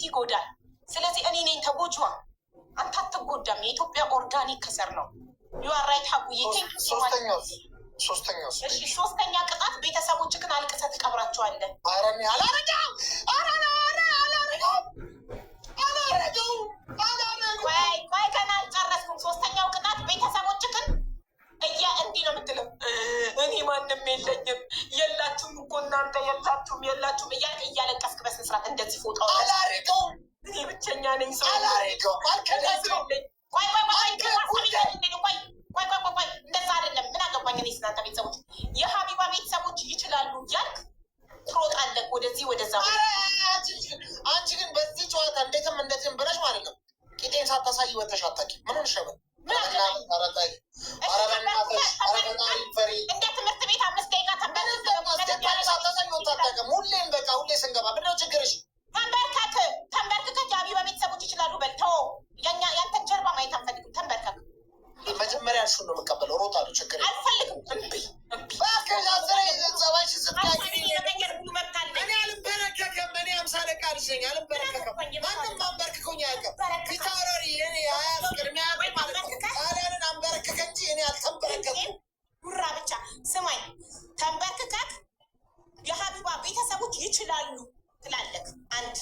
ይጎዳል። ስለዚህ እኔ ነኝ ተጎጂዋ፣ አንተ አትጎዳም። የኢትዮጵያ organic ከሰል ነው። You are right ሀቡዬ። ሶስተኛውስ? ሶስተኛውስ? እሺ፣ ሶስተኛ ቅጣት ቤተሰቦችህን አልቅሰህ ትቀብራቸዋለህ። ኧረ እኔ አላረገውም። ኧረ ኧረ አላረገውም፣ አላረገውም፣ አላረገውም። ቆይ ቆይ፣ ገና አልጨረስኩም። ሶስተኛው ቅጣት ቤተሰቦችህን እንዲህ ነው የምትለው፣ እኔ ማንም የለኝም፣ የላችሁም እኮ እናንተ የላችሁም፣ የላችሁም እያልክ እያለቀስክ በስነ ስርዓት እንደዚህ ፎጣ አላረገውም። እኔ ብቸኛ ነኝ፣ ሰው አላረገውም፣ አልከዳቸውም። ቆይ ቆይ ቆይ ቆይ ቆይ ቆይ ቆይ ቆይ፣ እንደዛ አይደለም። ምን አገባኝ እኔ ስናንተ ቤተሰቦች። የሀቢባ ቤተሰቦች ይችላሉ እያልክ ትሮጣለህ ወደዚህ ወደዛ። ኧረ አንቺ ግን በዚህ ጨዋታ እንዴትም እንዴትም ብለሽ ማለት ነው ቂጤን ሳታሳይ ወተሽ አታውቂም። ምን ሆነሽ ነው? ምን አገባኝ? ኧረ ተይ፣ ኧረ በእናትሽ፣ ኧረ ፈጣሪ ፈሪ። እንደ ትምህርት ቤት 5 ደቂቃ ተንበርክከን ሳታሳይ ወጥተሽ አታውቅም። ሁሌም በቃ ሁሌ ስንገባ ምንድን ነው ችግርሽ? ተንበርከክ፣ ተንበርክከህ የሀቢባ ቤተሰቦች ይችላሉ በል። ተወው፣ ያንተን ጀርባ ማየት አንፈልግም። ተንበርከክ። መጀመሪያ እርሱን ነው የምቀበለው። እሮጣለሁ፣ ችግር የለም። አልፈልግም። እምቢ እምቢ። እባክሽ አስሬ ጸባይሽን ስትቀይሪ መቀየር ሙሉ መብት አለኝ። እኔ አልንበረከክም። እኔ 50 አለቃ ልጅ ነኝ። አልንበረከክም። ማንም አንበርክኮኝ አያውቅም። ፊታውራሪ የኔ አያት ቅድመ አያቴ ማለት ነው ጣሊያንን አንበረከከ እንጂ እኔ አልተንበረከኩም። ጉራ ብቻ። ስማኝ፣ ተንበርክከክ የሀቢባ ቤተሰቦች ይችላሉ ትላለህ። አንድ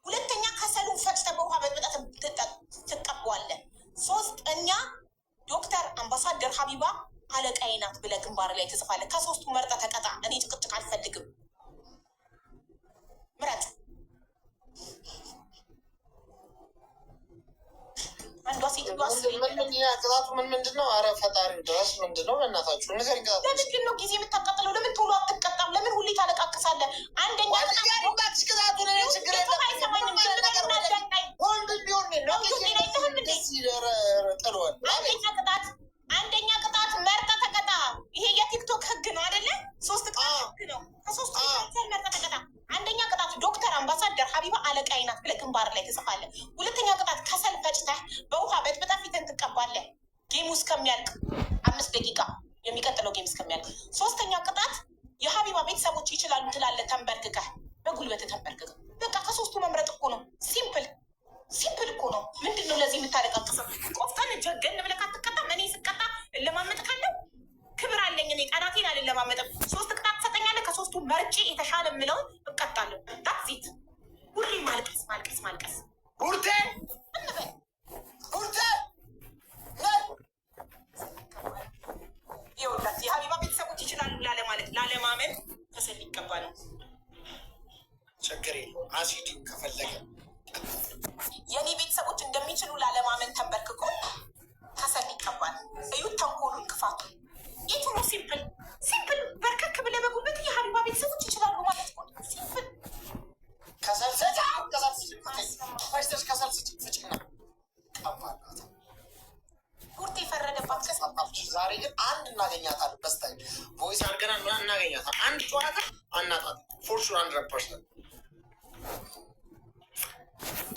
ሁለተኛ፣ ከሰሉን ፈጭተህ በውሃ በጥብጠህ ትቀባዋለህ። ሶስተኛ፣ ዶክተር አምባሳደር ሀቢባ አለቃዬ ናት ብለህ ግንባር ላይ ትጽፋለህ። ከሶስቱ መርጠህ ተቀጣ። እኔ ጭቅጭቅ አልፈልግም። ምረጥ። አንዷ ሴትዮዋ ምን ምን ያ ቅጣቱ ምን ምንድን ነው? አረ ፈጣሪው ድረስ ምንድን ነው? በእናታችሁ ንገሪኝ። ቅጣቱ ለምንድን ነው ጊዜ የምታቃጥለው? ለምን ቶሎ አትቀጣም? ለምን ሁሌ ታለቃቅሳለህ? አንደኛ ቅጣት እባክሽ ቅጣቱን እኔ ችግር የለም። አይሰማኝም። ወንድ ቢሆን ነው ጥሏል። አንደኛ ቅጣት መርጠህ ተቀጣ። ይሄ የቲክቶክ ህግ ነው አይደለ? ሶስት ቅጣት ህግ ነው። ከሶስቱ መርጠህ ተቀጣ። አንደኛ ቅጣት ዶክተር አምባሳደር ሀቢባ አለቃዬ ናት ብለህ ግንባር ላይ ትጽፋለህ። ሁለተኛ ቅጣት ከሰል ፈጭተህ በውሃ በጥብጠህ ፊትህን ትቀባለህ። Game ኡ እስከሚያልቅ 5 ደቂቃ፣ የሚቀጥለው game እስከሚያልቅ። ሶስተኛ ቅጣት የሀቢባ ቤተሰቦች ይችላሉ ትላለህ ተንበርክከህ፣ በጉልበት ተንበርክከህ። በቃ ከሶስቱ መምረጥ እኮ ነው። Simple simple እኮ ነው። ምንድን ነው ለዚህ የምታለቃቅሰው? ቆፍጠን ጀገን ብለህ ካትቀጣም እኔ ስቀጣ እለማመጥ ካለው ክብር አለኝ። እኔ ጠላቴን አልለማመጥም። ሶስት ቅጣት ትሰጠኛለህ። ከሶስቱ መርጬ የተሻለ የምለውን እቀጣለሁ። That's it። ሁሌ ማልቀስ ማልቀስ ማልቀስ። ቡርቴ። እንበል። ቡርቴ ነይ። ይኸውላት የሀቢባ ቤተሰቦች ይችላሉ ላለማለት ላለማመን ከሰል ሊቀባ ነው። ችግር የለውም። አሲድ ከፈለገ የእኔ ቤተሰቦች እንደሚችሉ ላለማመን ተንበርክኮ ከሰል ይቀባል። እዩት ተንኮሉን፣ ክፋቱ። የቱ ነው simple? Simple በርከክ ብለህ በጉልበት የሀቢባ ቤተሰቦች ይችላሉ ማለት እኮ ነው። Simple። ከሰል ስጭ፣ ከሰል ስጭ፣ ፈጭተሽ ከሰል ስጭ፣ ፍጭና ቀባላት። ቡርቴ የፈረደባት ከሰል ዛሬ ግን አንድ እናገኛታለን። በ style voice አድርገናል ምናምን እናገኛታለን። አንድ ጨዋታ አናጣት for sure 100%።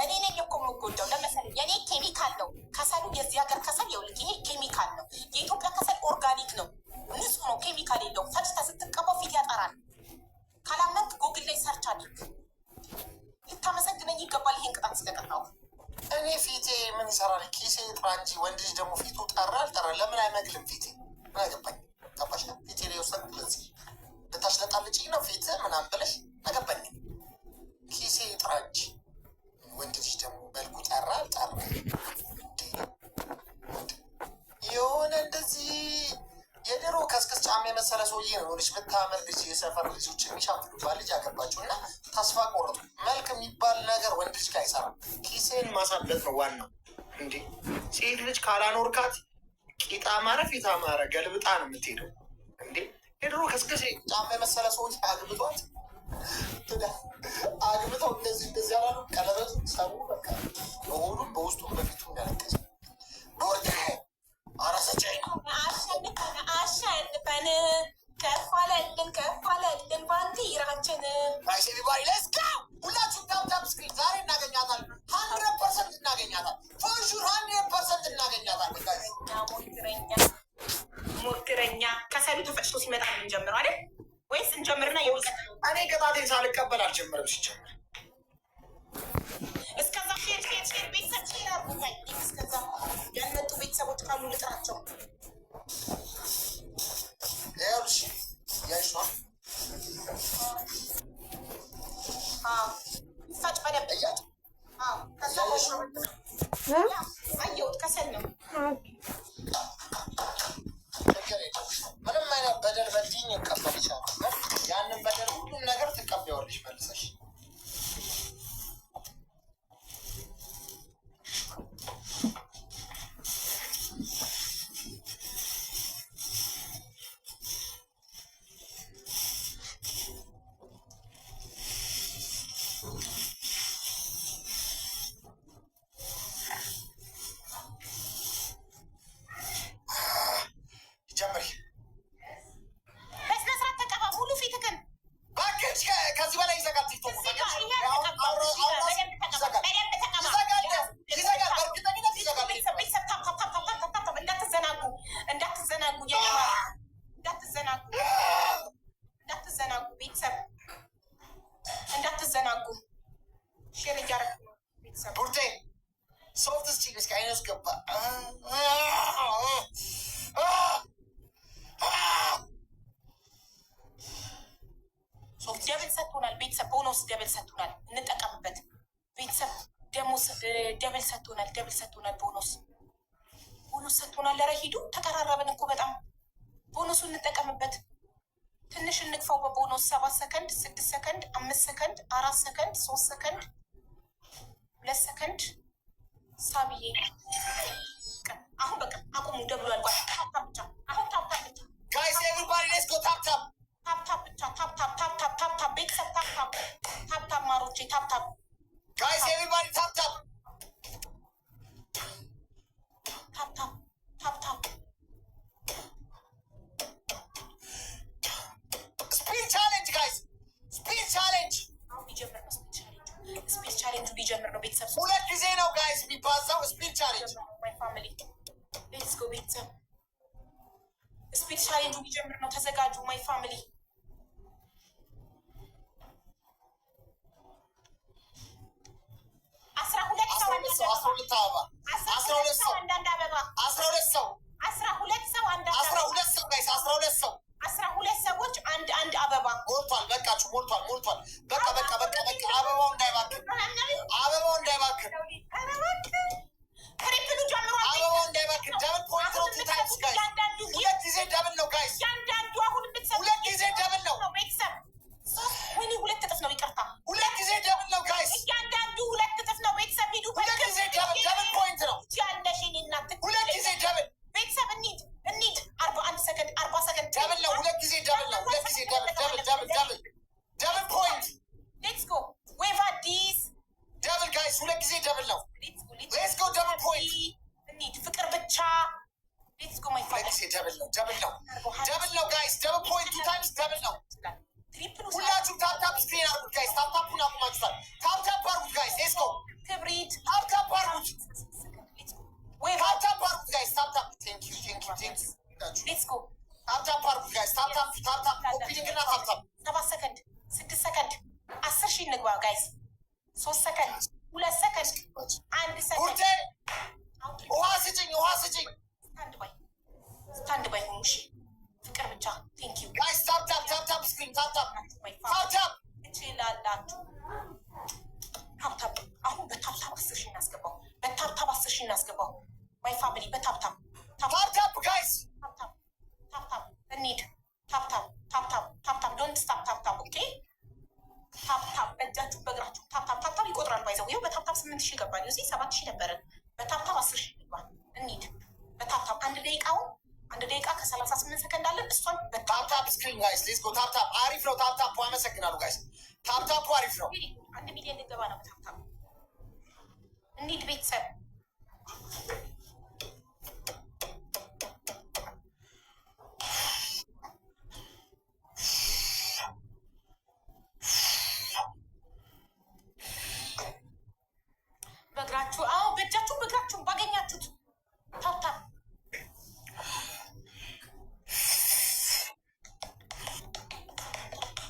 እኔ ነኝ እኮ የምጎዳው። ለመሰለህ የእኔ ኬሚካል ነው ከሰሉ። የዚህ ሀገር ከሰል ይኸውልህ፣ ይሄ ኬሚካል ነው። የኢትዮጵያ ከሰል organic ነው፣ ንጹህ ነው፣ ኬሚካል የለውም። ፈጭተህ ስትቀባው ፊት ያጠራል። ካላመንክ ጎግል ላይ search አድርግ። ልታመሰግነኝ ይገባል ይሄን ቅጣት ስለቀጣሁ። እኔ ፊቴ ምን ይሰራል? ኪሴ ጥራ እንጂ ወንድ ልጅ ደግሞ ፊቱ ጠራ አልጠራ ለምን አይመግልም? ፊቴ ምን አገባኝ? ገባሽ? ፊቴ ላይ ወሰን ለዚህ ልታሽለጣልጭኝ ነው ፊት ምናምን ብለሽ አገባኝ። ኪሴ ጥራ እንጂ ወንድ ልጅ ደግሞ መልኩ ጠራ አልጠራ የሆነ እንደዚህ የድሮ ከስክስ ጫማ የመሰለ ሰውዬ ነው። የሆነች የምታምር ልጅ የሰፈር ልጆች የሚሻፍሉባት ልጅ ያገባችው እና ተስፋ ቆረጡ። መልክ የሚባል ነገር ወንድ ልጅ ጋር አይሰራም። ኪስህን ማሳበጥ ነው ዋናው። እንዴ ሴት ልጅ ካላኖርካት ቂጥ አማረ ፊት አማረ ገልብጣ ነው የምትሄደው። እንዴ የድሮ ከስክስ ጫማ የመሰለ ሰውዬ አግብቷት አግብተው እንደዚህ እንደዚህ ያላሉ ቀለበት ሰሩ። በቃ በሆዱም በውስጡም በፊቱም ያለቀሰ ቡርቴ አረሰጨኝ። አሸንፈን አሸንፈን ከፍ አለልን ከፍ አለልን ባንዲራችን። Guys, everybody, let's go! ሁላችሁም tap tap screen። ዛሬ እናገኛታለን። 100% እናገኛታለን። For sure 100% እናገኛታለን። Guys. ሞግረኛ ሞግረኛ። ከሰሉ ተፈጭቶ ሲመጣ ነው የምንጀምረው አይደል? ወይስ እንጀምርና የሚቀጥለው? እኔ ቅጣቴን ሳልቀበል አልጀምርም። ሲጀምር Share ቤተሰብ share አድርጉ። ቆይ እስከዛ ያልመጡ ቤተሰቦች ካሉ ልጥራቸው። ይኸውልሽ፣ እያየሽ ነው። ይፋጭ በደንብ። እያት። ከዛ አየሁት፣ ከሰል ነው። ችግር የለውም። ምንም አይነት በደል በድኝ እቀበል ይችላል። ያንን በደል ሁሉም ነገር ትቀበያለሽ መልሰሽ። ጀምሪ። በስነ ስርዓት ተቀባ፣ ሙሉ ፊትህን። እባክሽ፣ ከዚህ በላይ ይዘጋል ቲክቶክ። እዚህ ጋር ይሄ አልተቀባም። እዚህ ጋር በደንብ ተቀባ፣ በደንብ ተቀባ። ይዘጋል፣ ይዘጋል፣ በእርግጠኝነት ይዘጋል። ቤተሰብ፣ ቤተሰብ፣ tap tap tap tap tap tap። እንዳትዘናጉ፣ እንዳትዘናጉ፣ የኔ እንዳትዘናጉ፣ እንዳትዘናጉ፣ ቤተሰብ እንዳትዘናጉ። Share እያደረኩ ነው ቤተሰብ። ቡርቴ፣ ሶፍት እስኪ እስኪ አይነ ውስጥ ገባ። ሶፍት። Double ሰጥቶናል ቤተሰብ፣ bonus double ሰጥቶናል፣ እንጠቀምበት ቤተሰብ። ደሞዝ double ሰጥቶናል፣ double ሰጥቶናል፣ bonus bonus ሰጥቶናል። ኧረ ሂዱ፣ ተቀራረብን እኮ በጣም። ቦነሱ እንጠቀምበት። ትንሽ እንግፋው በቦኖስ። 7 ሰከንድ፣ 6 ሰከንድ፣ 5 ሰከንድ፣ 4 ሰከንድ፣ 3 ሰከንድ፣ 2 ሰከንድ። ሳብዬ፣ አሁን በቃ አቁሙ። Double ኡ አልቋል። Tap tap ብቻ አሁን፣ tap tap ብቻ። Guys, everybody, let's go, tap tap. Tap tap ብቻ፣ tap tap tap tap tap tap ቤተሰብ፣ tap tap tap tap፣ ማሮቼ፣ tap tap። Guys, everybody, tap tap. Tap tap tap tap. Speed challenge, guys, speed challenge. አሁን ሊጀምር ነው speed challenge ኡ። Speed challenge ኡ ሊጀምር ነው ቤተሰብ። ሁለት ጊዜ ነው guys የሚባዛው speed challenge። My family, let's go ቤተሰብ። Speed challenge ኡ ሊጀምር ነው። ተዘጋጁ my family። 12 ሰው። 12 ሰው፣ 12 አበባ። አስራ አስራ ሁለት ሁለት ሰው ሰው። አንዳንድ አበባ። 12 ሰው። 12 ሰው አንዳንድ አስራ አበባ። ሁለት ሰው guys፣ 12 ሰው። 12 ሰዎች አንድ አንድ አበባ። ሞልቷል። በቃችሁ፣ ሞልቷል፣ ሞልቷል። በቃ በቃ በቃ በቃ። አበባው እንዳይባክን፣ አበባው እንዳይባክን። Triple ኡ ጀምሯል። አበባው እንዳይባክን። Double point ነው፣ two times guys። እያንዳንዱ ሁለት ጊዜ double ነው guys። እያንዳንዱ አሁን የምትሰጡት ሁለት ጊዜ double ነው። ነው ቤተሰብ። ሶስት፣ ወይኔ ሁለት እጥፍ ነው፣ ይቅርታ። ሁለት ጊዜ double ነው guys። እያንዳንዱ ሁለት እጥፍ ነው ቤተሰብ፣ ሂዱ። ሁለት ጊዜ double፣ double point ነው። ያለሽ የኔ እናት። ሁለት ጊዜ double። ቤተሰብ እንሂድ፣ እንሂድ። 41 ሰከንድ፣ 40 ሰከንድ። Double ነው። ሁለት ጊዜ double ነው። ሁለት ጊዜ double፣ double፣ double፣ double፣ double point። Let's go ዌቭ አዲስ። Double guys፣ ሁለት ጊዜ double ነው። Let's go. Let's go, double point. እንሂድ፣ ፍቅር ብቻ፣ let's go my ሁለት Family. ጊዜ double ነው። Double ነው። Double ነው guys። Double point, two times double ነው። Triple ኡ ሁላችሁም tap tap screen አድርጉት guys። Tap tap ኡን አቁማችሁታል። Tap tap አድርጉት guys። Let's go. ክብሪት። Tap tap አድርጉት። Let's go ዌቭ። Tap tap አድርጉት guys። Tap tap። Thank you, thank you, thank you። Let's go. Tap tap አድርጉት guys። Tap tap, tap tap፣ copy link እና tap tap። 7 ሰከንድ፣ 6 ሰከንድ፣ 10,000 እንግባ guys። 3 ሰከንድ፣ 2 ሰከንድ፣ 1 ሰከንድ። ቡርቴ፣ ውሃ ስጭኝ፣ ውሃ ስጭኝ። Stand by፣ stand by ሁኑ። እሺ ፍቅር ብቻ፣ thank you. Guys, tap tap, tap tap screen, tap tap, tap tap. ትችላላችሁ። Tap tap፣ አሁን በ tap tap 10,000 እናስገባው። በ tap tap 10,000 እናስገባው። My family፣ በ tap tap tap። Tap tap guys. Tap tap tap tap፣ እንሂድ። Tap tap tap tap tap tap፣ don't stop, tap tap, okay? Tap tap፣ በእጃችሁ በእግራችሁ tap tap tap tap። ይቆጥራል። ባይዘው ይኸው በ tap tap 8,000 ገባን። እዚህ 7,000 ነበረን። በ tap tap 10,000 ገባን። እንሂድ በ tap tap። አንድ ደቂቃውን፣ 1 ደቂቃ ከ38 ሰከንድ አለን። እሷን በ tap። Tap tap screen guys, let's go, tap tap። አሪፍ ነው tap tap። አመሰግናለሁ guys። Tap tap ኡ አሪፍ ነው። 1 ሚሊዮን ልንገባ ነው በ tap tap። እንሂድ ቤተሰብ። በእግራችሁ፣ አዎ፣ በእጃችሁ በእግራችሁ ባገኛችሁት tap tap።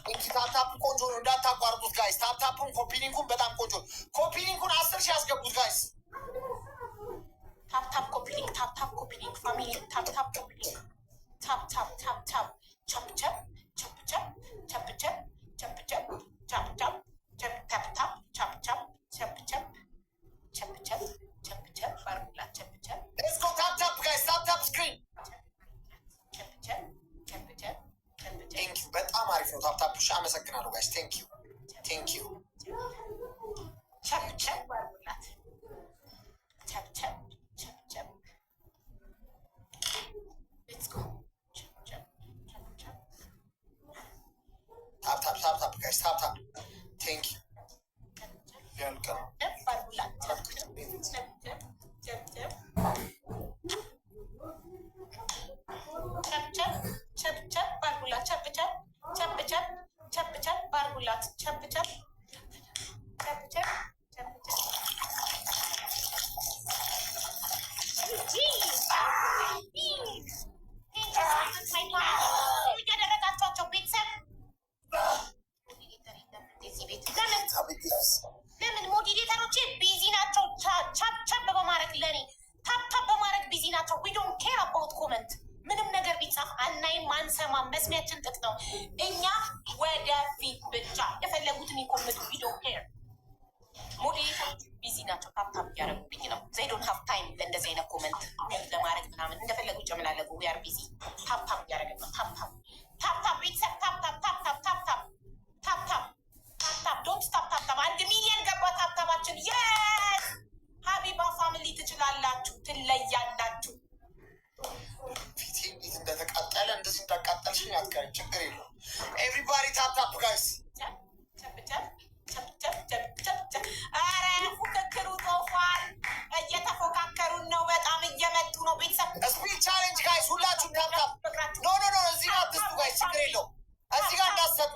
እንኪ፣ tap tap ቆንጆ ነው፣ እንዳታቋርጡት guys። Tap tap ኡን copy link ኡን በጣም ቆንጆ ነው። Copy link ኡን 10,000 ያስገቡት guys። Tap tap, tap tap, tap tap, chop chop, chop chop, chop chop, chop chop, chop chop, chop, tap tap, chop chop, chop chop, chop chop, chop chop አርጉላት። Chop chop. Let's go, tap tap guys, tap tap screen. Chop chop, chop chop, chop chop. Thank you፣ በጣም አሪፍ ነው። Tap tap። እሺ፣ አመሰግናለሁ guys። Thank you, thank you. Chop chop አርጉላት። Chop chop, chop chop, let's go, chop chop, chop chop. Tap tap, tap tap guys, tap tap. Thank you. ሊያልቅ ነው። Chop አርጉላት። Chop chop, chop chop, chop chop, chop chop, chop chop አርጉላት። Chop chop, chop chop, chop chop አርጉላት። Chop chop, chop chop, chop chop. ጂ እያደረጋችኋቸው ቤተሰብ፣ እዚህ ቤት ለምን ለምን moderator ኦቼ busy ናቸው? Chop chop በማድረግ፣ ለኔ tap tap በማድረግ busy ናቸው። We don't care about comment። ምንም ነገር ቢጻፍ አናይም፣ አንሰማም። መስሚያችን ጥጥ ነው። እኛ ወደፊት ብቻ፣ የፈለጉትን ይኮምቱ። We don't care። Moderator ኦች busy ናቸው። Tap tap እያደረጉብኝ ነው። They don't have time ለእንደዚህ አይነት comment ለማድረግ ምናምን። እንደፈለጉ ጨምላለጉ። We are busy፣ tap tap እያደረግን ነው። Tap tap, tap tap ቤተሰብ፣ tap tap, tap tap, tap tap, tap tap, tap tap, don't stop tap tap። 1 ሚሊዮን ገባ tap tap ኣችን። Yes፣ ሀቢባ family ትችላላችሁ፣ ትለያላችሁ። ፊቴ እንዴት እንደተቃጠለ፣ እንደዚህ እንዳቃጠልሽኝ አትቀርም። ችግር የለውም። Everybody tap tap guys. ቸብ ቸብ ቸብ ቸብ ቸብ ቸብ ቸብ። ኧረ ፉክክሩ ጦፏል። እየተፎካከሩን ነው። በጣም እየመጡ ነው ቤተሰብ። Speed challenge guys፣ ሁላችሁም tap tap። በእግራችሁ። No, no, no፣ እዚህ ጋር አትስጡ guys፣ ችግር የለውም። እዚህ ጋር እንዳትሰጡ፣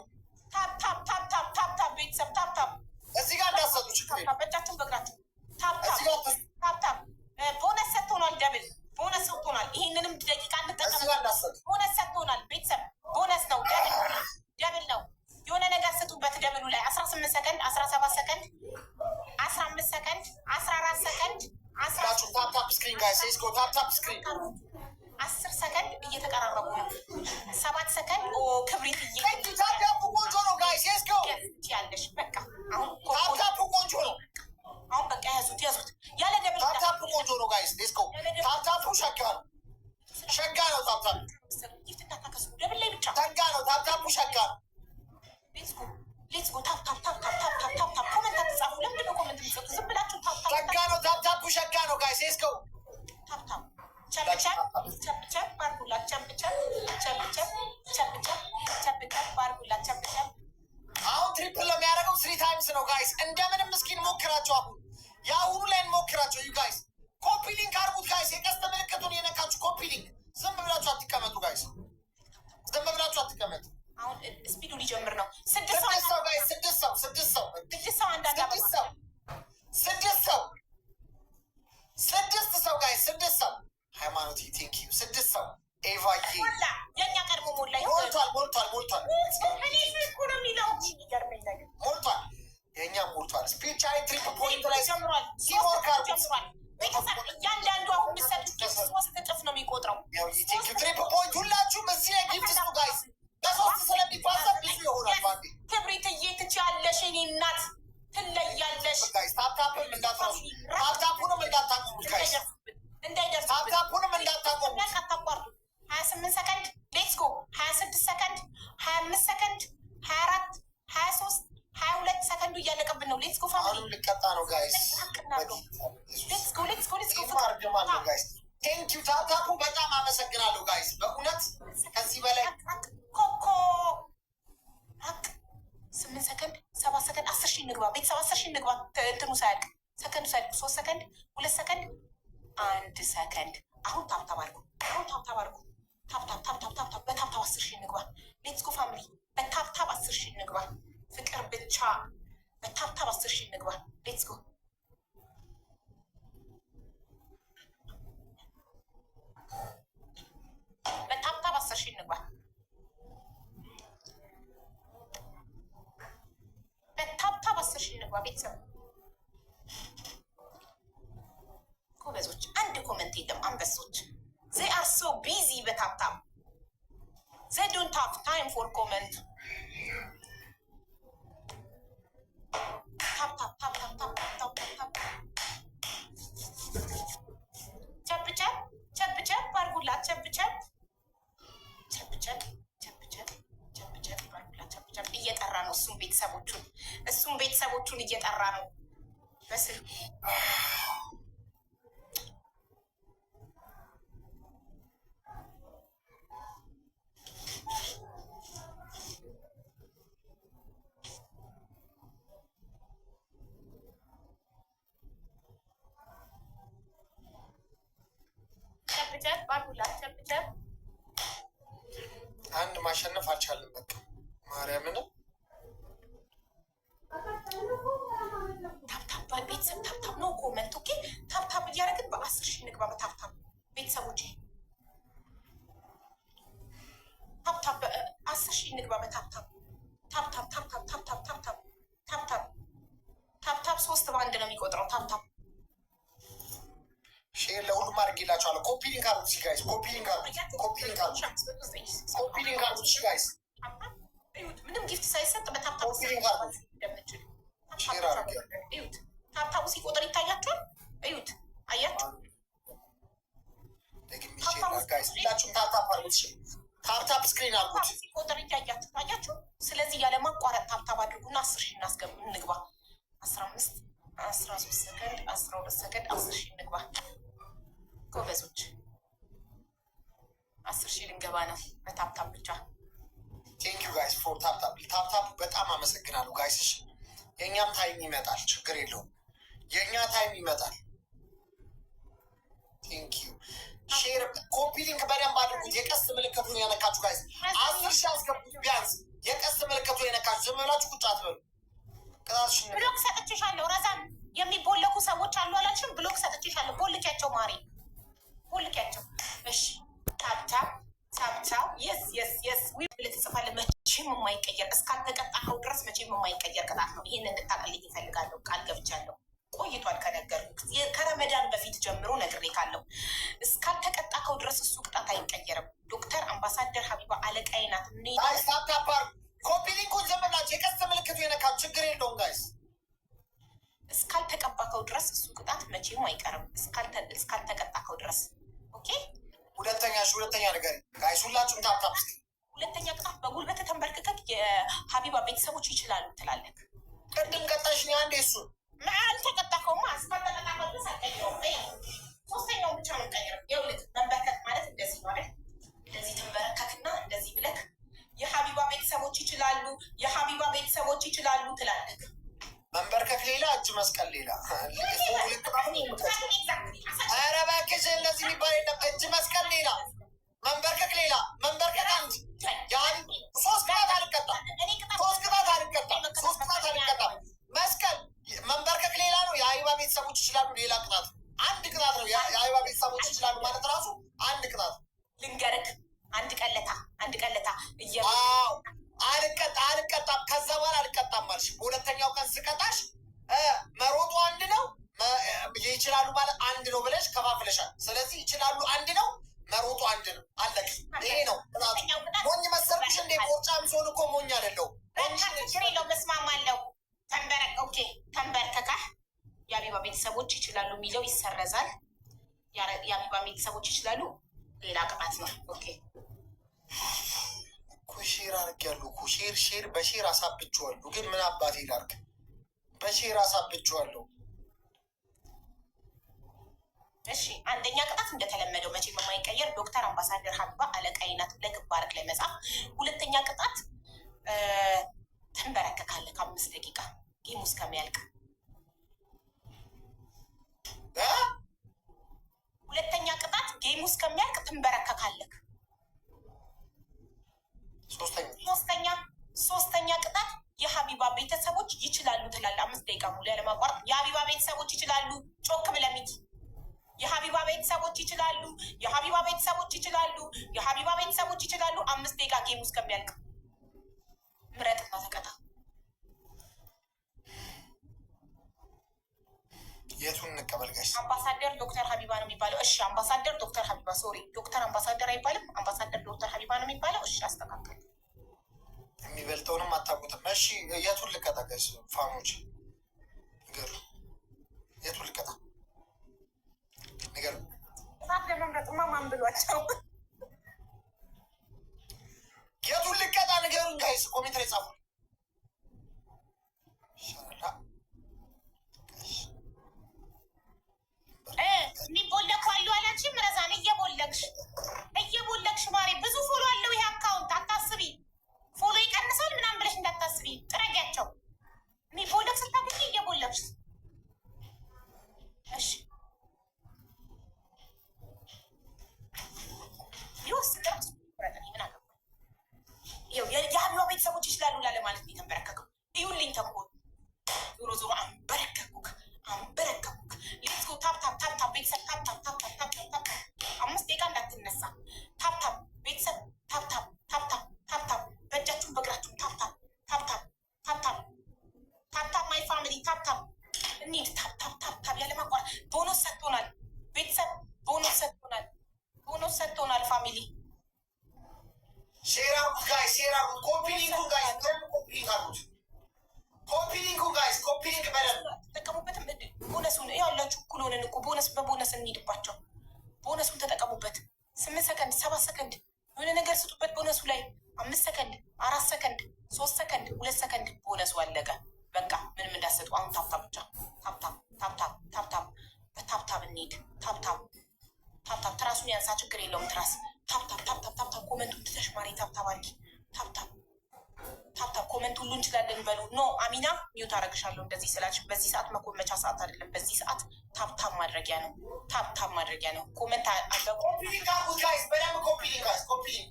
Tap tap, tap tap, tap tap ቤተሰብ፣ tap tap። እዚህ ጋር እንዳትሰጡ፣ ችግር የለውም። በእጃችሁም በእግራችሁ tap tap። እዚህ ጋር አትስጡ፣ Tap tap። Bonus ሰጥቶናል። Double bonus ሰጥቶናል። ይሄንንም ደቂቃ እንጠቀም። እዚህ ጋር እንዳትሰጡ። ቦነስ ሰጥቶናል ቤተሰብ። ቦነስ ነው፣ double double ነው። የሆነ ነገር ስጡበት double ኡ ላይ። 18 ሰከንድ፣ 17 ሰከንድ፣ 15 ሰከንድ፣ 14 ሰከንድ፣ አስራ ሁላችሁም tap tap screen guys፣ let's go, tap tap screen. 10 ሰከንድ፣ እየተቀራረቡ ነው። 7 ሰከንድ። ኦ ክብሪት። Thank you። Tap tap ኡ ቆንጆ ነው guys፣ let's go. ያለሽ በቃ አሁን Tap tap ኡ ቆንጆ ነው። አሁን በቃ ያዙት፣ ያዙት ያለ double። Tap tap ኡ ቆንጆ ነው guys፣ let's go። Tap tap ኡ ሸጋ ነው፣ ሸጋ ነው። Tap tap Gift እንዳታከስሩ፣ double ላይ ብቻ። ሸጋ ነው። Tap tap ኡ ሸጋ ነው። Let's go, let's go። Tap tap, tap tap, tap tap, tap tap። Comment አትጻፉ። ለምንድን ነው comment የምትጽፉ? ዝም ብላችሁ tap tap። ሸጋ ነው። Tap tap ኡ ሸጋ ነው guys፣ let's go. Tap tap, chop chop, chop chop አድርጉላት። Chop chop, chop chop, chop chop, chop chop አድርጉላት። Chop chop. አሁን triple ነው የሚያደርገው። Three times ነው guys። እንደምንም እስኪ እንሞክራቸው። አሁን የአሁኑ ላይ እንሞክራቸው። You guys copy link አድርጉት guys። የቀስት ምልክቱን የነካችሁ copy link። ዝም ብላችሁ አትቀመጡ guys። ዝም ብላችሁ አትቀመጡ። አሁን speed ኡ ሊጀምር ነው። ስድስት ሰው። ስድስት ሰው guys። ስድስት ሰው፣ ስድስት ሰው። ስድስት ሰው አንዳንድ አበባ። ስድስት ሰው፣ ስድስት ሰው፣ ስድስት ሰው guys፣ ስድስት ሰው። ሃይማኖት thank you። ስድስት ሰው፣ ኤቫዬ። ሞላ፣ የእኛ ቀድሞ ሞላ። ሞልቷል፣ ሞልቷል፣ ሞልቷል። እኔ እኮ ነው የሚለው፣ የሚገርመኝ ነገር። ሞልቷል። የእኛ ሞልቷል። Speed challenge triple point ላይ ጀምሯል። Teamwork አድርጉት። ጀምሯል። ቤተሰብ፣ እያንዳንዱ አሁን የምትሰጡት ሶስት እጥፍ ነው የሚቆጥረው። Triple point ሁላችሁም እዚህ ላይ gift ስጡ guys። በሶስት ስለሚባዛ ብዙ ይሆናል ባንዴ። ክብሪትዬ ትችያለሽ፣ የኔ እናት ትለያለሽ። Guys, tap tap ን እንዳትረሱ። Tap tap ኡንም እንዳታቆሙት guys። እንዳይደርስብን። Tap tap ኡንም እንዳታቆሙት። አታቋርጡ። 28 ሰከንድ፣ let's go። 26 ሰከንድ፣ 25 ሰከንድ፣ 24፣ 23፣ 22፣ ሰከንዱ እያለቀብን ነው። Let's go family። አሁንም ልቀጣ ነው guys። Let's go, let's go, let's go። እርግማለሁ guys። Thank you፣ tap tap ኡ በጣም አመሰግናለሁ guys። በእውነት ከዚህ በላይ ኮኮ ራቅ። 8 ሰከንድ፣ 7 ሰከንድ፣ 10,000 እንግባ ቤተሰብ፣ 10,000 እንግባ። እንትኑ ሳያልቅ፣ ሰከንዱ ሳያልቅ፣ 3 ሰከንድ፣ 2 ሰከንድ፣ 1 ሰከንድ። አሁን tap tap አድርጉ። አሁን tap tap አድርጉ። Tap tap, tap tap, tap tap። በ tap tap 10,000 እንግባ። Let's go family። በ tap tap 10,000 እንግባ። ፍቅር ብቻ። በ tap tap 10,000 እንግባ። Let's go። በ tap tap 10,000 እንግባ። በ tap tap 10,000 እንግባ ቤተሰብ፣ ጎበዞች። አንድ comment የለም። አንበሶች። They are so busy በ tap tap። They don't have time for comment። Tap tap tap tap tap tap tap tap። ቸብ ቸብ ቸብ ቸብ አድርጉላት። ቸብ ቸብ ቸብ ቸብ ቸብ ቸብ ቸብ ቸብ አድርጉላት። ቸብ ቸብ እየጠራ ነው። እሱም ቤተሰቦቹን እየጠራ ነው በስልኩ። ቸብ ቸብ አድርጉላት። ቸብ ቸብ። አንድ ማሸነፍ አልቻልንም። በቃ ማርያምን። Tap tap ቤተሰብ፣ tap tap ነው comment። Okay፣ tap tap እያደረግን በ10,000 እንግባ። በ tap tap ቤተሰቦቼ፣ tap tap፣ 10,000 እንግባ። በ tap tap፣ tap tap tap tap tap tap tap tap tap tap tap tap። ሶስት በአንድ ነው የሚቆጥረው። Tap tap። Share ለሁሉም አድርጌላችኋለሁ። Copy link አድርጉት guys። Copy link አድርጉት። Copy link አድርጉት። Copy link አድርጉት guys። እዩት፣ ምንም gift ሳይሰጥ በ tap tap Copy link አድርጉት። እንደምችል Share አድርጌያለሁ። እዩት። Tap tap ኡ ሲቆጥር ይታያችኋል። እዩት፣ አያችሁ? ደግሜ share ላድርግ guys። ሁላችሁም tap tap አድርጉት። እሺ፣ tap tap screen አድርጉት። Tap ሲቆጥር እያያችሁ ታያችሁ። ስለዚህ ያለማቋረጥ tap tap አድርጉና 10,000 እናስገቡ፣ እንግባ። 15፣ 13 ሰከንድ፣ 12 ሰከንድ፣ 10,000 እንግባ ጎበዞች። 10,000 ልንገባ ነው በ tap tap ብቻ። Thank you guys for tap tap። Tap tap በጣም አመሰግናለሁ guys። እሺ፣ የእኛም time ይመጣል፣ ችግር የለውም። የእኛ time ይመጣል። Thank you። Share፣ copy link በደንብ አድርጉት። የቀስት ምልክቱን የነካችሁ guys 10,000 አስገቡት ቢያንስ። የቀስት ምልክቱን የነካችሁ ዝም ብላችሁ ቁጭ አትበሉ። ቅጣትሽን ንገሪኝ። Block ሰጥቼሻለሁ። ረዛን የሚቦለኩ ሰዎች አሉ አላልሽም? Block ሰጥቼሻለሁ። ቦልኪያቸው ማሪ፣ ቦልኪያቸው። እሺ፣ tap tap tap tap። Yes, we ብለህ ትጽፋለህ። መቼም የማይቀየር፣ እስካልተቀጣኸው ድረስ መቼም የማይቀየር ቅጣት ነው። ይሄን እንድታቀልኝ ይፈልጋለሁ። ቃል ገብቻለሁ። ቆይቷል ከነገርኩህ፣ ከረመዳን በፊት ጀምሮ ነግሬካለሁ። እስካልተቀጣኸው ድረስ እሱ ቅጣት አይቀየርም። ዶክተር አምባሳደር ሀቢባ አለቃዬ ናት። Guys፣ tap tap አድርጉ። Copy link ኡን ዝም ብላችሁ የቀስት ምልክቱ የነካችሁ ችግር የለውም guys። እስካልተቀባከው ድረስ እሱ ቅጣት መቼም አይቀርም። እስካልተቀጣከው ድረስ፣ okay። ሁለተኛ፣ እሺ፣ ሁለተኛ ነገር guys፣ ሁላችሁም tap tap እስኪ። ሁለተኛ ቅጣት በጉልበት ተንበርክከክ የሀቢባ ቤተሰቦች ይችላሉ ትላለህ። ቅድም ቀጣሽኝ አንዴ እሱን። አልተቀጣከውማ። እስካልተቀጣከው ድረስ አልቀይረውም። ሶስተኛውን ብቻ ነው የምቀይረው። ይኸውልህ፣ መንበርከክ ማለት እንደዚህ ነው አይደል? እንደዚህ ትንበረከክና እንደዚህ ብለክ የሀቢባ ቤተሰቦች ይችላሉ፣ የሀቢባ ቤተሰቦች ይችላሉ ትላለህ። መንበርከክ ሌላ፣ እጅ መስቀል ሌላ። ሁለት ቅጣት ነው የምትቀጪው። ኧረ እባክሽ፣ እንደዚህ የሚባል የለም። እጅ መስቀል ሌላ፣ መንበርከክ ሌላ። መንበርከክ አንድ፣ ሶስት ቅጣት አልቀጣም። ሶስት ቅጣት አልቀጣም። ሶስት ቅጣት አልቀጣም። መስቀል መንበርከክ ሌላ ነው። የሀቢባ ቤተሰቦች ይችላሉ ሌላ ቅጣት። አንድ ቅጣት ነው። የሀቢባ ቤተሰቦች ይችላሉ ማለት ራሱ አንድ ቅጣት። ልንገርክ፣ አንድ ቀለታ አንድ ቀለታ። አዎ፣ አልቀጣ አልቀጣም። ከዛ በኋላ አልቀጣም አልሽ። በሁለተኛው ቀን ስቀጣሽ መሮጡ አንድ ነው፣ ይችላሉ ማለት አንድ ነው ብለሽ ከፋፍለሻል። ስለዚህ ይችላሉ አንድ ነው፣ መሮጡ አንድ ነው። አለቅ። ይሄ ነው ቅጣቱ። ሞኝ መሰልኩሽ እንዴ? ቦርጫም ሲሆን እኮ ሞኝ አይደለሁም። በቃ ችግር የለውም፣ እስማማለሁ። Okay፣ ተንበርከካህ የሀቢባ ቤተሰቦች ይችላሉ የሚለው ይሰረዛል። የሀቢባ ቤተሰቦች ይችላሉ ሌላ ቅጣት ነው። Okay። እኮ share አድርጌያለሁ እኮ፣ share share በ share አሳብቼዋለሁ። ግን ምን አባቴ ላድርግ? በ share አሳብቼዋለሁ። እሺ፣ አንደኛ ቅጣት እንደተለመደው መቼም የማይቀየር ዶክተር አምባሳደር ሀቢባ አለቃዬ ናት ብለህ ግንባርክ ላይ መጻፍ። ሁለተኛ ቅጣት ትንበረከካለህ ከ5 ደቂቃ game ኡ እስከሚያልቅ። እ? ሁለተኛ ቅጣት game ኡ እስከሚያልቅ ትንበረከካለህ። ሶስተኛ? ሶስተኛ ቅጣት የሀቢባ ቤተሰቦች ይችላሉ ትላለህ። 5 ደቂቃ ሙሉ ያለማቋረጥ የሀቢባ ቤተሰቦች ይችላሉ። ጮክ ብለህ ሚኪ፣ የሀቢባ ቤተሰቦች ይችላሉ፣ የሀቢባ ቤተሰቦች ይችላሉ፣ የሀቢባ ቤተሰቦች ይችላሉ። 5 ደቂቃ game ኡ እስከሚያልቅ ምረጥና ተቀጣ። የቱን እንቀበል guys? አምባሳደር ዶክተር ሀቢባ ነው የሚባለው። እሺ አምባሳደር ዶክተር ሀቢባ፣ sorry፣ ዶክተር አምባሳደር አይባልም። አምባሳደር ዶክተር ሀቢባ ነው የሚባለው። እሺ አስተካከል። የሚበልጠውንም አታውቁትም። እሺ የቱን ልቀጣ guys? Fam ኦች ንገሩ። የቱን ልቀጣ ንገሩ። ቅጣት ለመምረጥማ ማን ብሏቸው? የቱን ልቀጣ ንገሩን guys። Comment ላይ ጻፉ። ይሻላል። የሚቦለኩ አሉ አላልሽም? ረዛን እየቦለክሽ እየቦለክሽ ማሬ፣ ብዙ follow አለው ይሄ account፣ አታስቢ። Follow ይቀንሳል ምናምን ብለሽ እንዳታስቢ፣ ጥረጊያቸው። የሚቦለክ ስታገኝ እየቦለክሽ። እሺ ይወስድ ራሱ ይቁረጥ። እኔ ምን አገባኝ? ይኸው የሀቢባ ቤተሰቦች ይችላሉ ላለ ማለት ነው የተንበረከከው። እዩልኝ ተንኮል። ዞሮ ዞሮ አንበረከኩክ፣ አንበረከኩክ። Let's go፣ tap tap tap tap ቤተሰብ፣ tap tap tap tap tap tap tap። 5 ደቂቃ እንዳትነሳ። Tap tap ቤተሰብ፣ tap tap tap tap tap tap፣ በእጃችሁም በእግራችሁም tap tap tap tap tap tap tap tap፣ my family፣ tap tap እንሂድ። Tap tap tap tap ያለማቋረጥ። ቦኖስ ሰጥቶናል ቤተሰብ፣ ቦኖስ ሰጥቶናል፣ ቦኖስ ሰጥቶናል family። Share አድርጉት guys፣ share አድርጉት። Copy link ኡ guys፣ በደንብ copy link አድርጉት። Copy link ኡ guys፣ copy link በደንብ። ተጠቀሙበትም ቦነሱን ያላችሁ። እኩል ሆነን እኮ ቦነስ በቦነስ እንሂድባቸው። ቦነሱን ተጠቀሙበት። 8 ሰከንድ፣ 7 ሰከንድ የሆነ ነገር ስጡበት ቦነሱ ላይ። 5 ሰከንድ፣ 4 ሰከንድ፣ 3 ሰከንድ፣ 2 ሰከንድ፣ ቦነሱ አለቀ። በቃ ምንም እንዳሰጡ። አሁን tap tap ብቻ፣ tap tap tap tap tap tap፣ በ tap tap እንሂድ። Tap tap tap tap። ትራሱን ያንሳ፣ ችግር የለውም ትራስ። Tap tap tap tap tap tap። Comment ኡን ትተሽ ማሬ tap tap አድርጊ። Tap tap tap tap። Comment ሁሉ እንችላለን በሉ። No አሚና፣ mute አደርግሻለሁ እንደዚህ ስላልሽ። በዚህ ሰዓት መኮመቻ ሰዓት አይደለም። በዚህ ሰዓት tap tap ማድረጊያ ነው። Tap tap ማድረጊያ ነው። Comment አበቁ። Copy link አድርጉት guys፣ በደንብ copy link guys፣ copy link።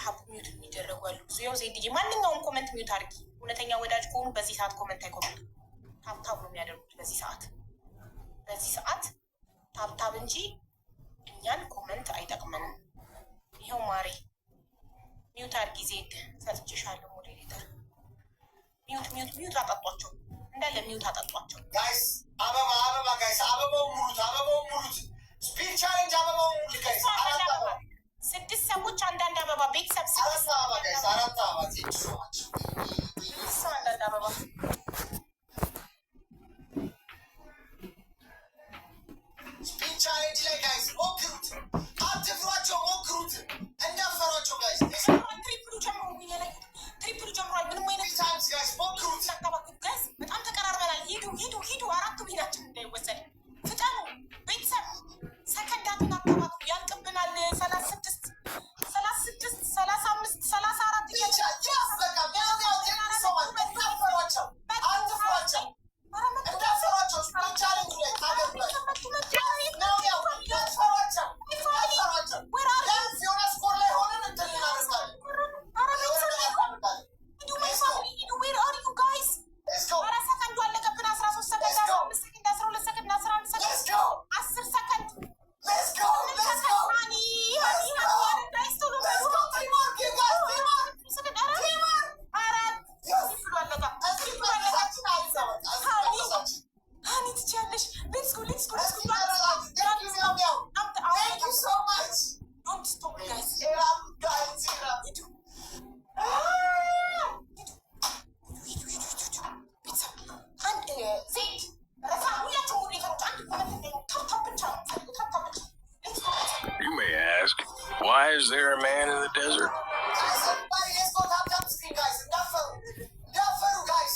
ሀቡ mute የሚደረጉ አሉ ብዙ። ያው ዜድዬ ማንኛውም comment mute አድርጊ። እውነተኛ ወዳጅ ከሆኑ በዚህ ሰዓት comment አይኮመንቱ። Tap tap ነው የሚያደርጉት በዚህ ሰዓት። በዚህ ሰዓት tap tap እንጂ እኛን comment አይጠቅመንም። ይኸው ማሬ mute አድርጊ። ዜድ ሰጥቼሻለሁ። Moderator mute mute mute አጠጧቸው፣ እንዳለ mute አጠጧቸው። Guys አበባ አበባ guys፣ አበባውን ሙሉት፣ አበባውን ሙሉት። Speed challenge አበባውን ሙሉት guys። አራት አበባ። ስድስት ሰዎች አንዳንድ አበባ ቤተሰብ። አራት ስድስት አበባ guys፣ አራት አበባ። Thank you so much። ስድስት ሰው አንዳንድ አበባ። Speed challenge ላይ guys ሞክሩት፣ አትፍሯቸው፣ ሞክሩት፣ እንዳፈሯቸው guys። Triple ኡ ጀምሮ triple ኡ ጀምሯል። ምንም አይነት Times guys ሞክሩት። ሳታባክኑ guys፣ በጣም ተቀራርበናል። ሂዱ ሂዱ ሂዱ፣ አራቱ ቢናችን እንዳይወሰድ ፍጠኑ ቤተሰብ። ሰከንዳቱን አታባክኑ፣ ያልቅብናል። 36፣ 36፣ 35፣ 34። ብቻ yes፣ በቃ ሚያው ሚያው። Thank you so much። እንዳፈሯቸው፣ አትፍሯቸው፣ እንዳፈሯቸው። Speed challenge ላይ ታገሉ guys። ሚያው ሚያው፣ እንዳትፈሯቸው፣ እንዳትፈሯቸው። ቢያንስ የሆነ score ላይ ሆነን እንትን እናደርጋለን። የሆነ ነገር እናደርጋለን። Where are you guys? Let's go. ኧረ ሰከንዱ አለቀብን። 13 ሰከንድ፣ 15 ሰከንድ፣ 12 ሰከንድ፣ 11 ሰከንድ፣ Let's go. 10 ሰከንድ። Let's go. Let's go. Honey honey honey guys ቶሎ። Let's go. Teamwork, you guys. Teamwork. Teamwork. አራት። Yes. Triple ኡ አለቀ። እዚህ መድረሳችን አሪፍ ነው። በቃ እዚህ መድረሳችን። Honey ትችያለሽ። Let's go, let's go, let's እዚህ መድረሳችን። Thank you, ሚያው ሚያው። Thank you so much. Don't stop guys። Share up, guys. Share up. ሂዱ ሂዱ ሂዱ ሂዱ ሂዱ ቤተሰብ። አንድ ዜድ ረሳ ሁላቸው moderator ኦች አንድ comment እንዳይሆን tap tap ብቻ ነው የምፈልገው። Tap tap ብቻ፣ let's go። You may ask, why is there a man in the desert? Guys, everybody, let's go tap tap screen, guys. እንዳፈሩ እንዳፈሩ guys.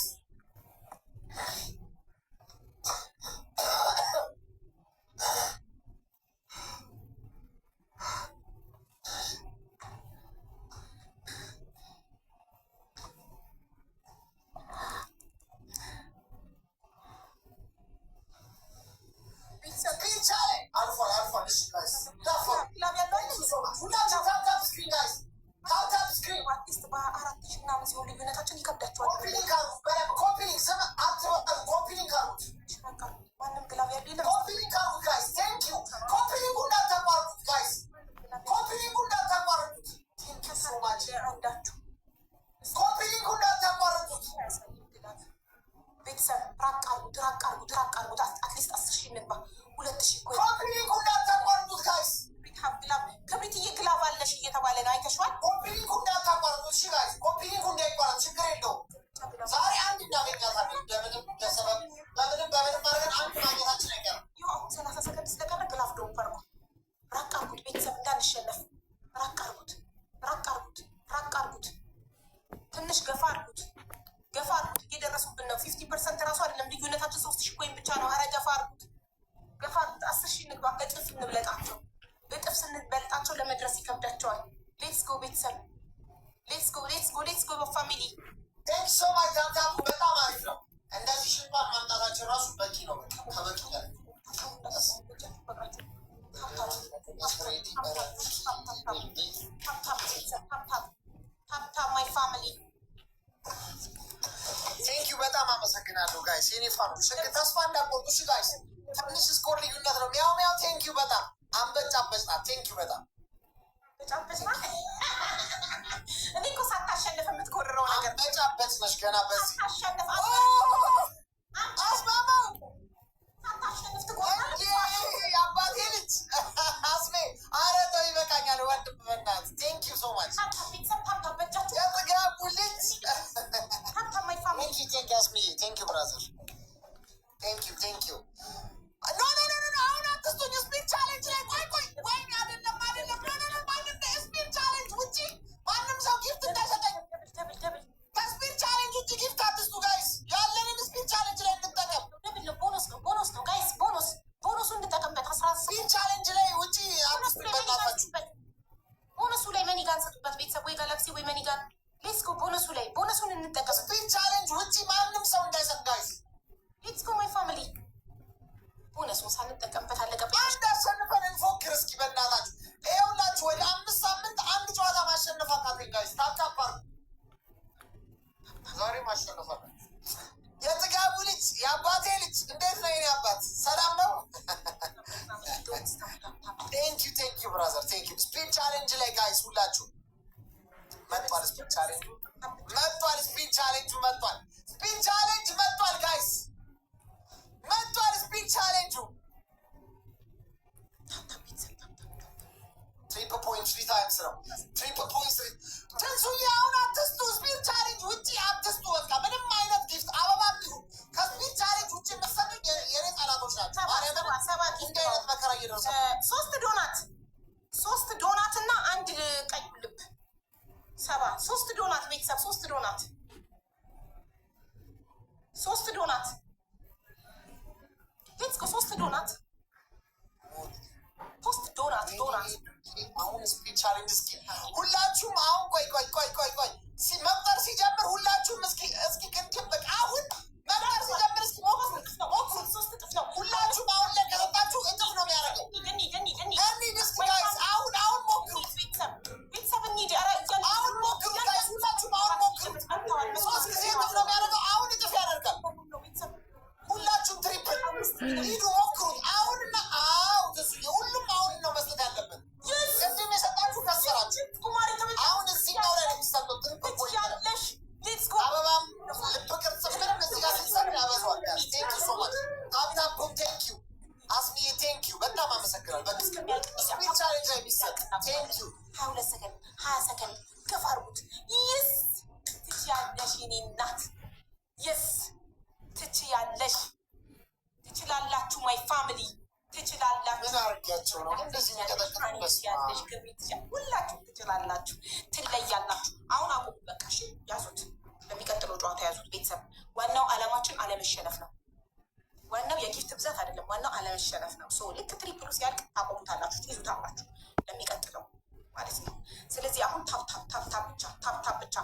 ቤተሰብ። Speed challenge. አልፏል አልፏል። እሺ guys እንዳፈሩ። Glove ያለው Thank you so much. ሁላችሁ tap tap screen guys. Tap tap screen. At least በ4,000 ምናምን ሲሆን ልዩነታችን ይከብዳቸዋል። Copy link አድርጉት በደንብ copy link። ስም አትበሉ። Copy link አድርጉት። በቃ ማንም glove ያለው የለም። Copy link አድርጉት guys። Thank you። Copy link ኡ እንዳታቋርጡት guys። Copy link ኡ እንዳታቋርጡት። Thank you so much። አንዳችሁ Copy link ኡ እንዳታቋርጡት። አያሳይም glove። ቤተሰብ ራቅ አድርጉ። አርጉት፣ ራቅ አርጉት፣ ራቅ አርጉት። At least 10,000 እንግባ። 2,000 እኮ። Copy link ኡ እንዳታቋርጡት guys። Glove ክብሪትዬ፣ glove አለሽ እየተባለ ነው። አይተሽዋል። Copy link ኡ እንዳታቋርጡት። እሺ guys፣ copy link ኡ እንዳይቋረጥ፣ ችግር የለውም። ዛሬ አንድ እናገኛታለን። በምንም በሰበብ በምንም በምንም አድርገን አንድ ማግኘታችን አይቀርም። ይኸው አሁን 30 ሰከንድ ስለቀረ glove drop አርጉ። ራቅ አርጉት ቤተሰብ፣ እንዳንሸነፍ። ራቅ አርጉት፣ ራቅ አርጉት፣ ራቅ አርጉት። ትንሽ ገፋ አርጉት፣ ገፋ አርጉት። እየደረሱብን ነው። 50% ራሱ አይደለም ልዩነታችን፣ 3,000 coin ብቻ ነው። ኧረ ገፋ አርጉት፣ ገፋ አርጉት። 10,000 እንግባ፣ እጥፍ እንብለጣቸው። እጥፍ ስንበልጣቸው ለመድረስ ይከብዳቸዋል። Let's go ቤተሰብ፣ let's go፣ let's go፣ let's go family። Thank so much። Tap tap ኡ በጣም አሪፍ ነው። እንደዚህ ሽንጧን ማምጣታችን ራሱ በቂ ነው። በቃ ከበቂ በላይ። Tap tap my family። Thank you፣ በጣም አመሰግናለሁ guys። የኔ fan ኦች ተስፋ እንዳቆርጡ እሺ guys። ትንሽ score ልዩነት ነው። ሚያው ሚያው፣ thank you በጣም፣ አንበጫ አንበጭ ናት። Thank you በጣም። በጫበጭ ናት። እኔ እኮ ሳታሸንፍ የምትኮርረው ነገር አንበጫ አንበጭ ነሽ ገና በዚህ ሳታሸንፍ አስማማው ሳታሸንፍ ትኮራለህ። የአባቴ ልጅ አስሜ፣ ኧረ ተው ይበቃኛል ወንድም፣ በእናትህ thank you so much። Tap tap ቤተሰብ፣ tap tap በእጃችሁ። የጥጋቡ ልጅ። Tap tap my family። Thank you, thank you አስሚዬ፣ thank you brother፣ thank you, thank you። No, no, no, no፣ አሁን አትስጡኝ። Speed challenge ላይ፣ ቆይ ቆይ፣ ወይኔ አይደለም አይደለም፣ no, no, no፣ ማንም speed challenge ውጪ ማንም ሰው gift እንዳይሰጠኝ። Double, double, double። ከ speed challenge ውጪ gift አትስጡ guys። ያለንን speed challenge ላይ እንጠቀም። Double ነው፣ ቦነስ ነው፣ ቦነስ ነው guys፣ bonus bonus ኡ እንጠቀምበት። አስራ Speed challenge ላይ ውጪ ቦነሱ አትስጡ ላይ money gun በእናታችሁ። ስጡበት። ቦነሱ ላይ money gun ስጡበት ቤተሰብ፣ ወይ ጋላክሲ ወይ money gun። Let's go፣ bonus ኡ ላይ ቦነሱን እንጠቀም። Speed challenge ውጪ ማንም ሰው እንዳይሰጥ guys። Let's go my family። Bonus ኡን ሳንጠቀምበት አለቀብኝ። አንድ አሸንፈን እንፎክር እስኪ በእናታችሁ። ይኸውላችሁ ወደ 5 ሳምንት አንድ ጨዋታ ማሸነፍ አቃተኝ guys። Tap tap አድርጉ። ዛሬ ማሸነፍ አለ። የጥጋቡ ልጅ፣ የአባቴ ልጅ፣ እንዴት ነው የኔ አባት? ሰላም ነው? Thank you, thank you brother፣ thank you። Speed challenge ላይ guys ሁላችሁ መጥቷል። Speed challenge መጥቷል። Speed challenge ኡ መጥቷል። Speed challenge መጥቷል guys፣ መጥቷል። Speed challenge ኡ triple point three times ነው። Triple point three። ትንሱዬ አሁን አትስጡ። Speed challenge ውጭ አትስጡ። በቃ ምንም አይነት gift አበባ ይሁን ከ speed challenge ውጭ የምትሰጡኝ የኔ ጠላቶች ናቸው። ማርያምን እንዲህ አይነት መከራ እየደረሰ ሶስት ዶናት፣ ሶስት ዶናት እና አንድ ቀይ ልብ፣ ሰባ ሶስት ዶናት ቤተሰብ፣ ሶስት ዶናት፣ ሶስት donut፣ let's go፣ ሶስት ዶናት፣ ሶስት donut donut። አሁን speed challenge እስኪ ሁላችሁም አሁን፣ ቆይ ቆይ ቆይ ቆይ ቆይ፣ መቁጠር ሲጀምር ሁላችሁም እስኪ እስኪ ቅድም በቃ አሁን መቁጠር ሲጀምር እስኪ ሞክሩት ሞክሩት። ሶስት እጥፍ ነው። ሁላችሁም አሁን ላይ ከሰጣችሁ እጥፍ ነው የሚያደርገው። እንሂድ እንሂድ እንሂድ። እንሂድ እስኪ guys፣ አሁን አሁን ሞክሩት። ቤተሰብ ቤተሰብ እንሂድ። ኧረ አሁን ሞክሩት guys፣ ሁላችሁም አሁን ሞክሩት። ሶስት ጊዜ እጥፍ ነው የሚያደርገው። አሁን እጥፍ ያደርጋል። ሁላችሁም triple ሂዱ፣ ሞክሩት። አሁንና አዎ ትንሱዬ፣ ሁሉም አሁን ነው መስጠት ያለበት። ቅድም የሰጣችሁ ከሰራችሁ። አሁን እዚህኛው ላይ ነው የሚሰጠው triple point ነው። ትችያለሽ። Let's go። አበባም ልብ ቅርጽ ምንም እዚህ ጋር ሲሰጥ ያበዛዋል። Thank you so much። Tap tap ኡም thank you አስሚዬ፣ thank you፣ በጣም አመሰግናል። በቃ speed challenge ላይ የሚሰጥ፣ thank you። 22 ሰከንድ፣ 20 ሰከንድ፣ ከፍ አድርጉት። Yes፣ ትችያለሽ የኔ እናት። Yes፣ ትችያለሽ። ትችላላችሁ my family፣ ትችላላችሁ። ምን አድርጊያቸው ነው እንደዚህ የሚቀጠቅጡበት? ትችያለሽ፣ ክብሪት፣ ሁላችሁም ትችላላችሁ፣ ትለያላችሁ። አሁን አቁሙ በቃ እሺ፣ ያዙት። ለሚቀጥለው ጨዋታ ያዙት ቤተሰብ። ዋናው አላማችን አለመሸነፍ ነው። ዋናው የ gift ብዛት አይደለም። ዋናው አለመሸነፍ ነው። So ልክ triple ኡ ሲያልቅ ታቆሙታላችሁ፣ ትይዙታላችሁ ለሚቀጥለው ማለት ነው። ስለዚህ አሁን tap tap tap tap ብቻ፣ tap tap ብቻ።